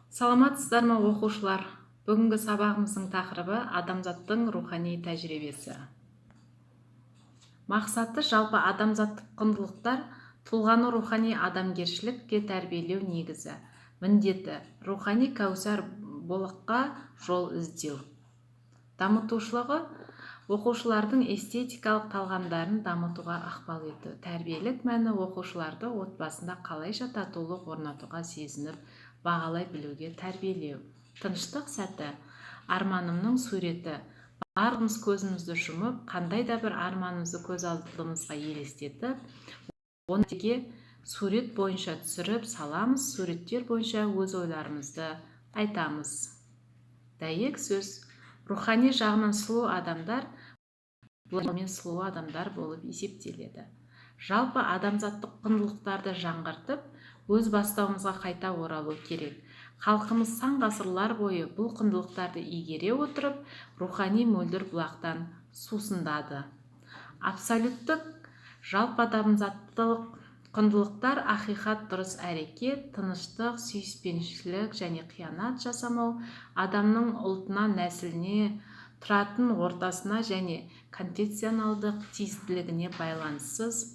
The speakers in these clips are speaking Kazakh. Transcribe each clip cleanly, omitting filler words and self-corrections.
Саламатсыздар ма, оқушылар! Бүгінгі сабағымыздың тақырыбы: адамзаттың рухани тәжірибесі. Мақсаты: жалпы адамзаттық құндылықтар, тұлғаны рухани адамгершілікке тәрбиелеу. Негізі міндеті: рухани кәусар бұлаққа жол іздеу. Дамытушылығы: оқушылардың эстетикалық талғамдарын дамытуға ықпал ету. Тәрбиелік мәні: оқушыларды отбасында қалайша татулық орнатуға, сезініп, бағалай білуге тәрбиелеу. Тыныштық сәті. Арманымның суреті. Барлығымыз көзімізді жұмып, қандай да бір арманымызды көз алдымызға елестетіп, оны сурет бойынша түсіріп саламыз. Суреттер бойынша өз ойларымызды айтамыз. Дәйек сөз: рухани жағынан сұлу адамдар мен сұлу адамдар болып есептеледі. Жалпы адамзаттық құндылықтарды жаңғыртып, өз бастауымызға қайта оралу керек. Халқымыз сан ғасырлар бойы бұл құндылықтарды игере отырып, рухани мөлдір бұлақтан сусындады. Абсолюттік жалпы адамзаттық құндылықтар: ақиқат, дұрыс әрекет, тыныштық, сүйіспеншілік және қиянат жасамау адамның ұлтына, нәсіліне, тұратын ортасына және конфессионалдық тиістілігіне байланыссыз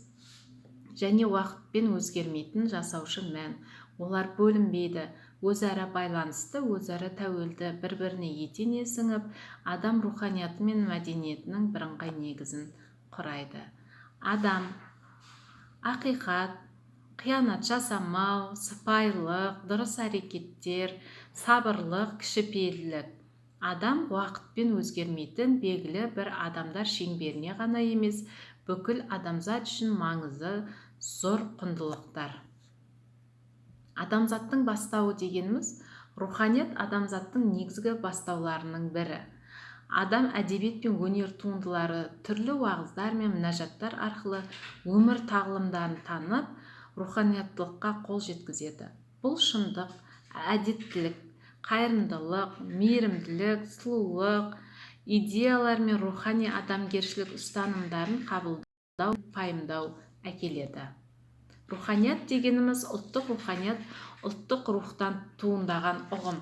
және уақытпен өзгермейтін жасаушы мән. Олар бөлінбейді, өзара байланысты, өзара тәуелді, бір-біріне етене сіңіп, адам руханияты мен мәдениетінің бірыңғай негізін құрайды. Адам: ақиқат, қиянат жасамау, сыпайылық, дұрыс әрекеттер, сабырлық, кішіпейілділік. Адам уақытпен өзгермейтін, белгілі бір адамдар шеңберіне ғана емес, бүкіл адамзат үшін маңызы зор құндылықтар. Адамзаттың бастауы дегеніміз: руханият адамзаттың негізгі бастауларының бірі. Адам әдебиет пен өнер туындылары, түрлі уағыздар мен мінәжаттар арқылы өмір тағылымдарын танып, руханияттылыққа қол жеткізеді. Бұл шындық, әділеттілік, қайырымдылық, мейірімділік, сұлулық идеялар мен рухани адамгершілік ұстанымдарын қабылдау, пайымдау әкеледі. Руханият дегеніміз: ұлттық руханият ұлттық рухтан туындаған ұғым.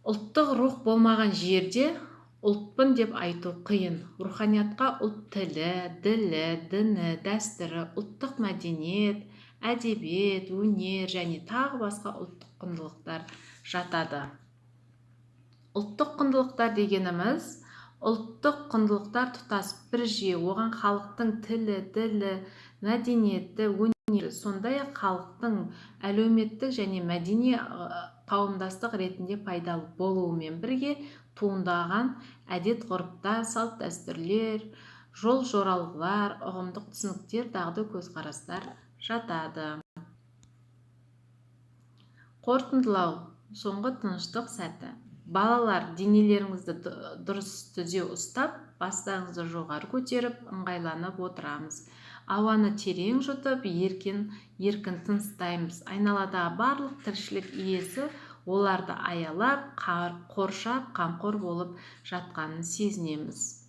Ұлттық рух болмаған жерде ұлтпын деп айту қиын. Руханиятқа ұлт тілі, ділі, діні, дәстүрі, ұлттық мәдениет, әдебиет, өнер және тағы басқа ұлттық құндылықтар жатады. Ұлттық құндылықтар дегеніміз: ұлттық құндылықтар тұтас бір жүйе. Оған халықтың тілі, ділі, мәдениеті, өнері, сондай-ақ халықтың әлеуметтік және мәдени қауымдастық ретінде пайдалы болуымен бірге туындаған әдет-ғұрыптар, салт-дәстүрлер, жол-жоралғылар, ұғымдық түсініктер, дағды, көзқарастар жатады. Қорытындылау. Соңғы тыныштық сәті. Балалар, денелеріңізді дұрыс, түзеу ұстап, бастарыңызды жоғары көтеріп, ыңғайланып отырамыз. Ауаны терең жұтып, еркін еркін тыныстаймыз. Айналадағы барлық тіршілік иесі оларды аялап, қоршап, қамқор болып жатқанын сезінеміз.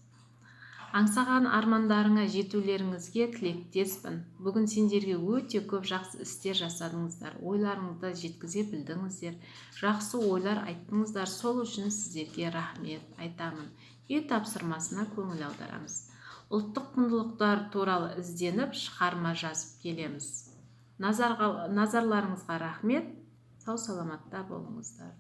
Аңсаған армандарыңа жетулеріңізге тілектеспін. Бүгін сендерге өте көп жақсы істер жасадыңыздар, ойларыңызды жеткізе білдіңіздер, жақсы ойлар айттыңыздар. Сол үшін сіздерге рахмет айтамын. Үй тапсырмасына көңіл аударамыз. Ұлттық құндылықтар туралы ізденіп, шығарма жазып келеміз. Назарларыңызға рахмет. Сау саламатта болыңыздар.